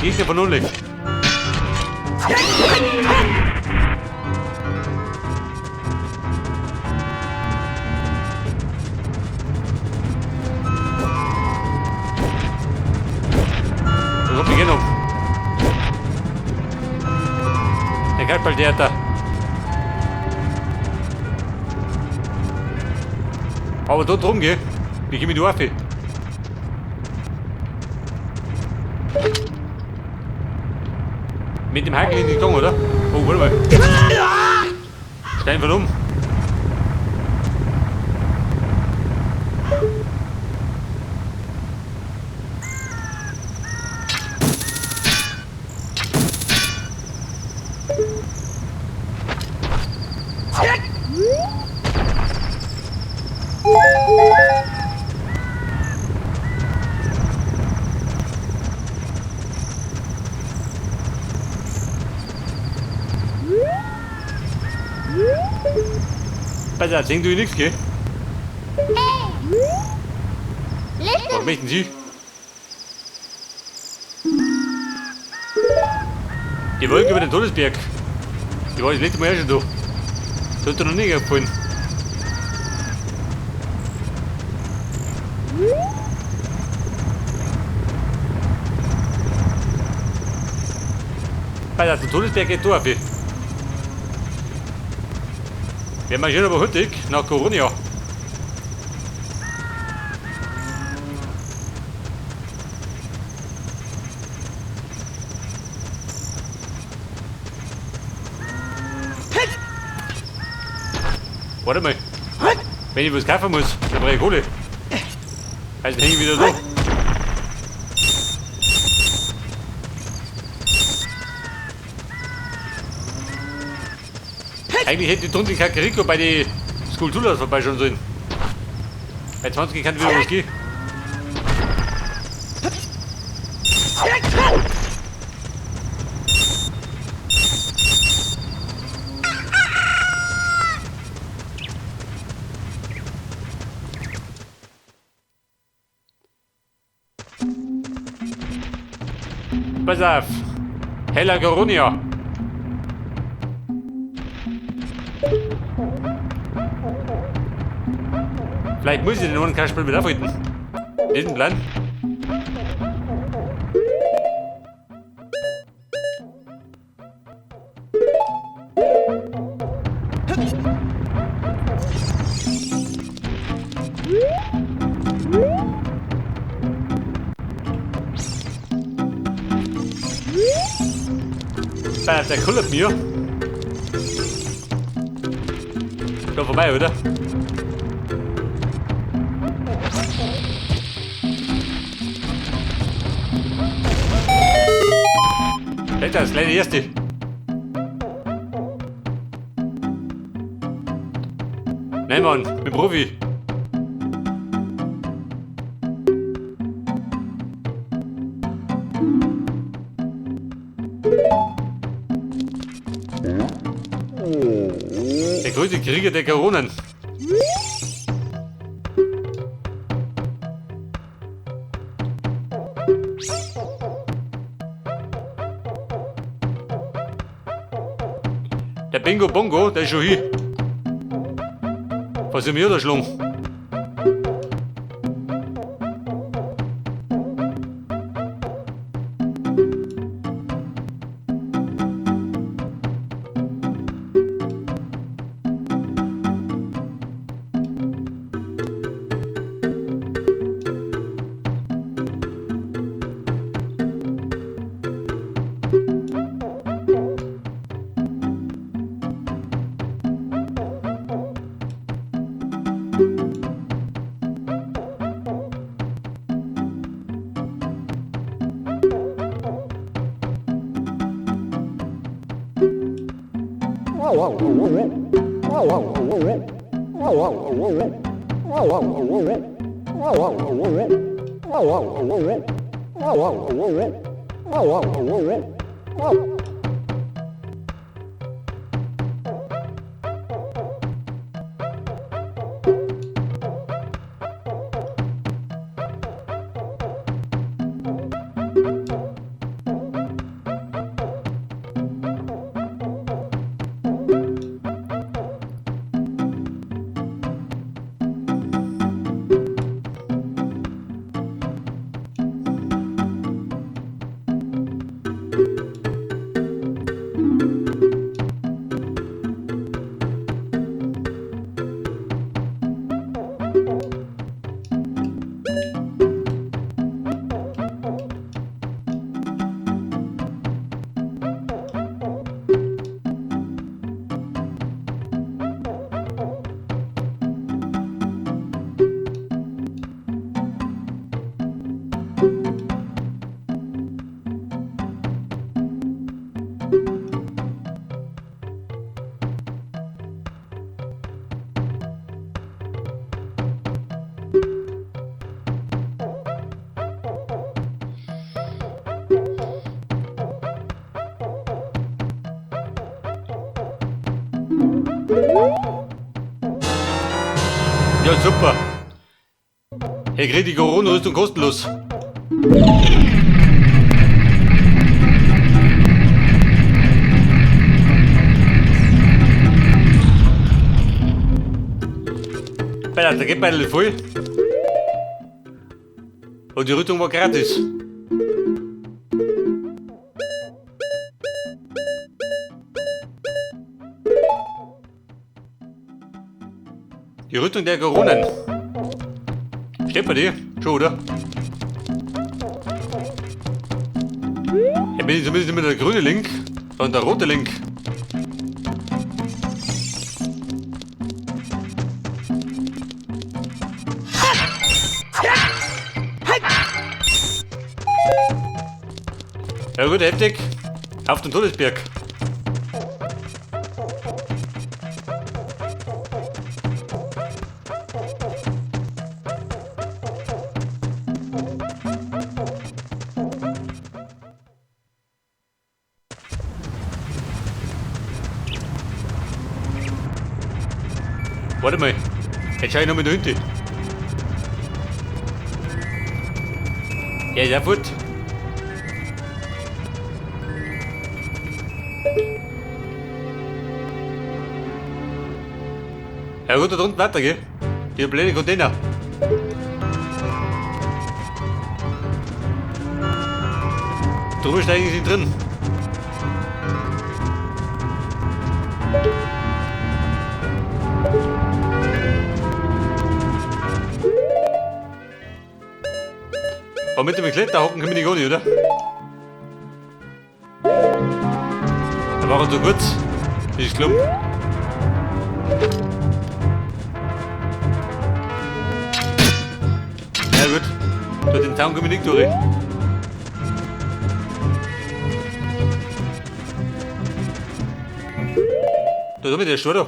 Gegner von Unlich. Das hab ich genommen. Der Kasperltheater. Aber da drum, gell? Wie komm ich da auf? Mit dem Hakel in die Tong, oder? Oh, warte mal. Stein von um. Pass auf, sehen du nichts, gell? Hey! Was Listen! möchten Sie? Die Wolke über den Todesberg. Die war das letzte Mal auch schon da. Sollte noch nicht gefallen. Pass auf, der Todesberg geht da auf. Wir marschieren aber hurtig nach Coronia. Warte mal. Wenn ich was kaufen muss, dann brauche ich Kohle. Also hänge ich wieder da. Eigentlich hätte ich drunter Kakariko bei den Skulltulas vorbeischauen sollen. Bei 20 kann wieder was gehen. Pass auf! Hella Goronia! Vielleicht muss ich den ohne Kasperl mit aufhalten. Diesen Plan. Bei der kullert mir. Da vorbei, oder? Alter, das kleine erste. Nein, Mann, bin Profi. Der größte Krieger der Koronen. Der Bingo Bongo, der ist schon hier. Was ist mir da schlagen? Ja, super. Er kriegt die Corona-Rüstung kostenlos. Alter, da geht bei voll. Und die Rüstung war gratis. Die Rüstung der Coronen. Steht bei dir? Schon, oder? Ich bin zumindest nicht mehr der grüne Link, sondern der rote Link. Ja gut, heftig. Auf den Todesberg. Warte mal, jetzt schau ich noch mal da hinten. Ja, ist auch fort. Ja gut, da drunten weiter, gell? Die blöde Container. Drüber steigen sie drin. Aber mit dem Kletterhocken können wir nicht gar nicht, oder? Da war er zu kurz. Ist klump. Ja gut. Durch den Zaun können wir nicht durch. Da ist der Schuh da.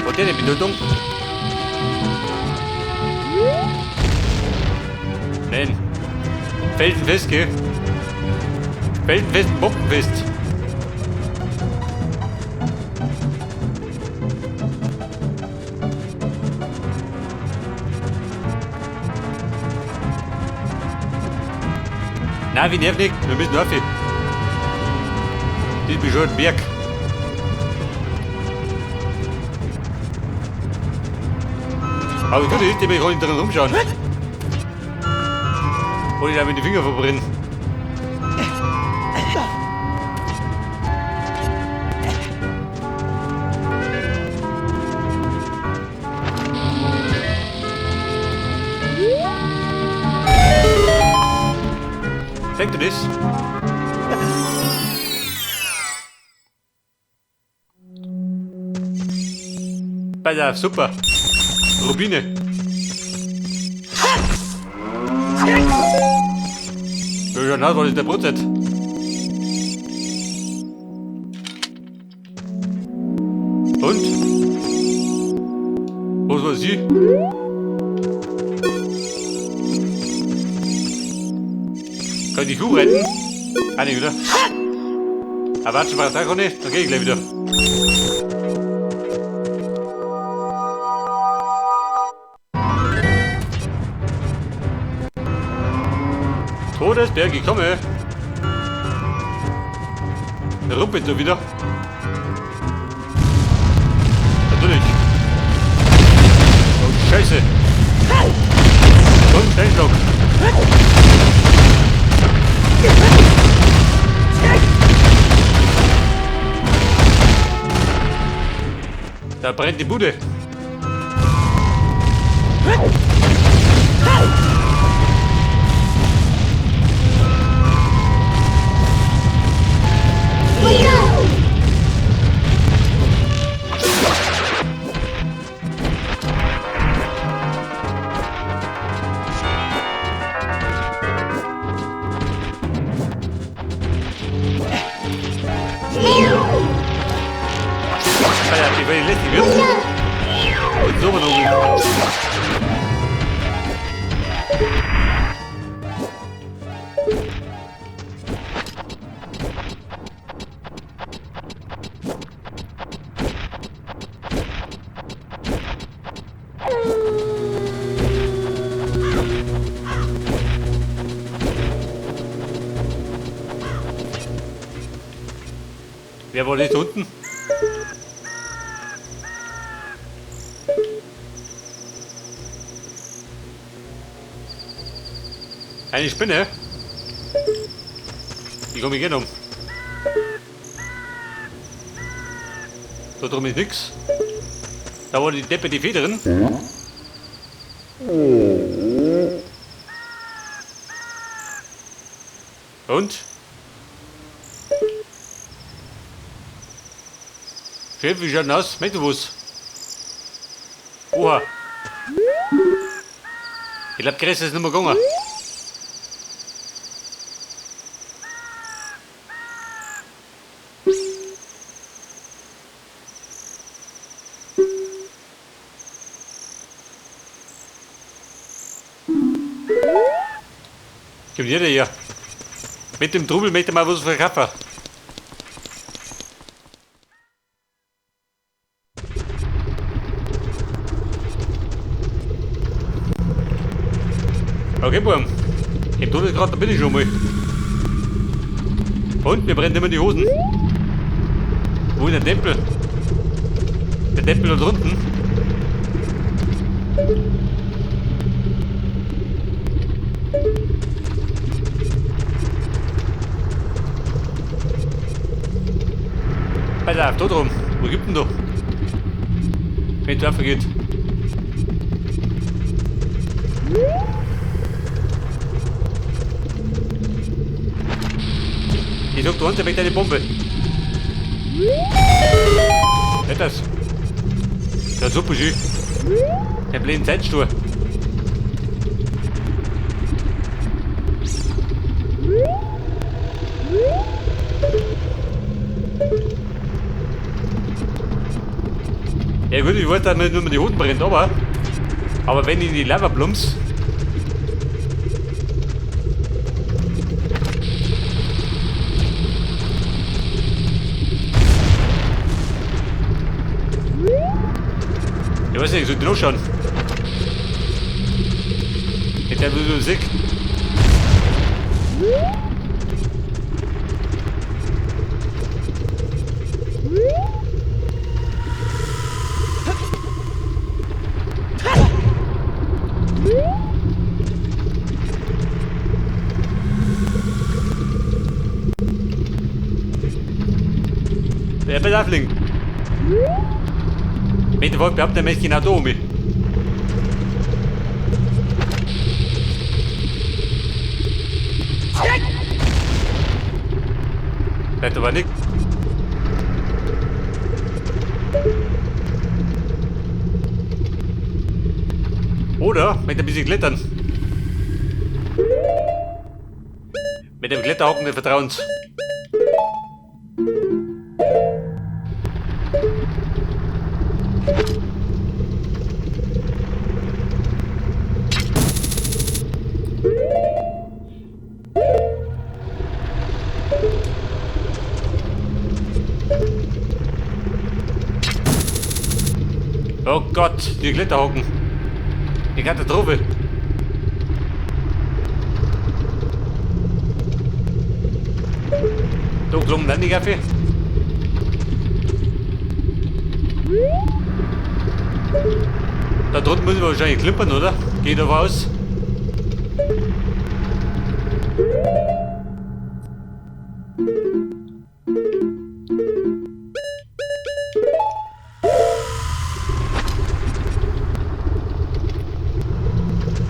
Hat der eine Bedeutung? Nein. Felsenfest, gell? Felsenfest und Bombenfest. Nein, wir nerven nicht. Wir müssen rauf. Das ist schon ein Berg. Aber gut, ich kann nicht drin rumschauen. Ohne da mit die Finger verbrennen. Zeig dir das? Pass auf, super. Rubine. Ja, na, was ist der Brotzeit? Und? Was war sie? Kann ich die Kuh retten? Ah, nicht, oder? Ah, warte schon mal, da kann ich. Dann geh ich gleich wieder. Todesberg, ich komme. Der rumpelt nur wieder. Natürlich. Oh, Scheiße. Und Steinschlag. Da brennt die Bude. Wer war das da unten? Eine Spinne? Die komme ich gerne um. Da drum ist nix. Da war die Deppe die Federn. Und? Chef, wie schaut denn aus? Merkst du was? Oha. Ich glaub, Chris ist nicht mehr gegangen. Kommt jeder hier. Mit dem Trubel möchte mal was verkaufen. Okay, Burm. Im Todesgrad, da bin ich schon mal. Und mir brennt immer die Hosen. Wo ist der Tempel? Der Tempel da drunten. Pass auf, da drum. Wo gibt denn da? Wenn es geht. Ich sag, da unten weg deine Bombe. Nicht das. Ja, super schön. Der blöden Zeitstuhl. Ja gut, ich wollte nicht nur die Hoden brennt, aber wenn ich in die Lava plumps. Ich weiß nicht, ich sollte noch schauen. Ich hab nur Musik. Der Bedarfling. Mit dem Wort behauptet, er möchte genau da um. Das war nicht. Oder mit ein bisschen Klettern. Mit dem Kletterhaken des Vertrauens. Oh Gott, die Kletterhaken. Die Katastrophe. Da klommen dann die Kaffee. Da drunten müssen wir wahrscheinlich klimpern, oder? Geht aber aus.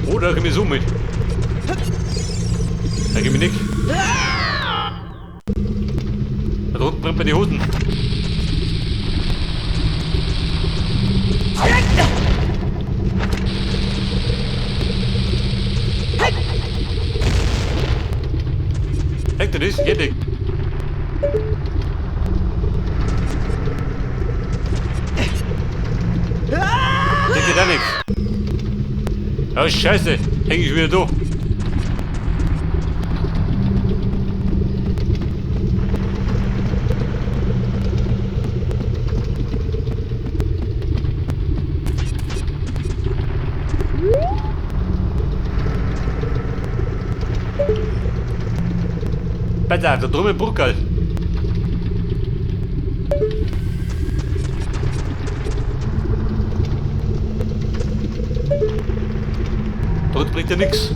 Oh, da komm ich so mit. Da geh ich nicht. Da drunten brennt mir die Hosen. Hängt das? Geht nicht. Das geht auch nicht. Oh Scheiße, häng ich wieder da. Pass auf, da drüben im Burgall. bringt ja nichts.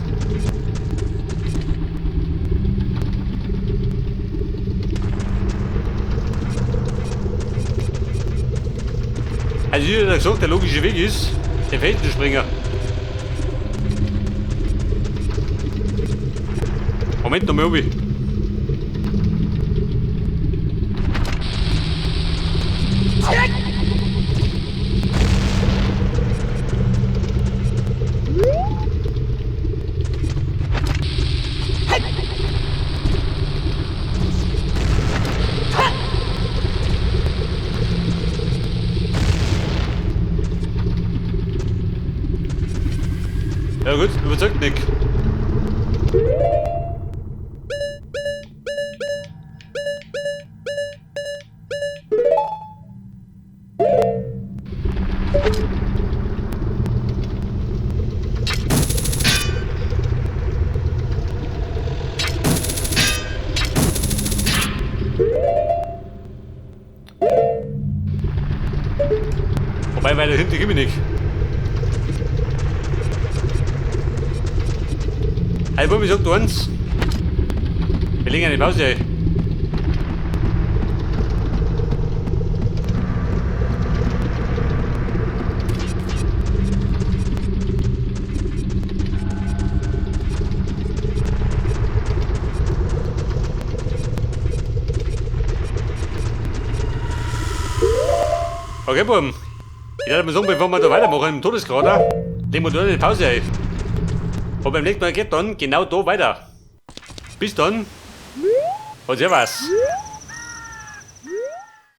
Also ich hätte gesagt, der logische Weg ist, den Felsen zu springen. Moment noch mal, Obi. Ja gut, überzeugt Nick. Wobei weiter hinten gebe ich nicht. Also, wie sagt uns? Wir legen eine Pause ein. Okay, Buben. Ich werde mal sagen, bevor wir da weitermachen im Todeskrater, legen wir da eine Pause ein. Und beim nächsten Mal geht dann genau da weiter. Bis dann und servus.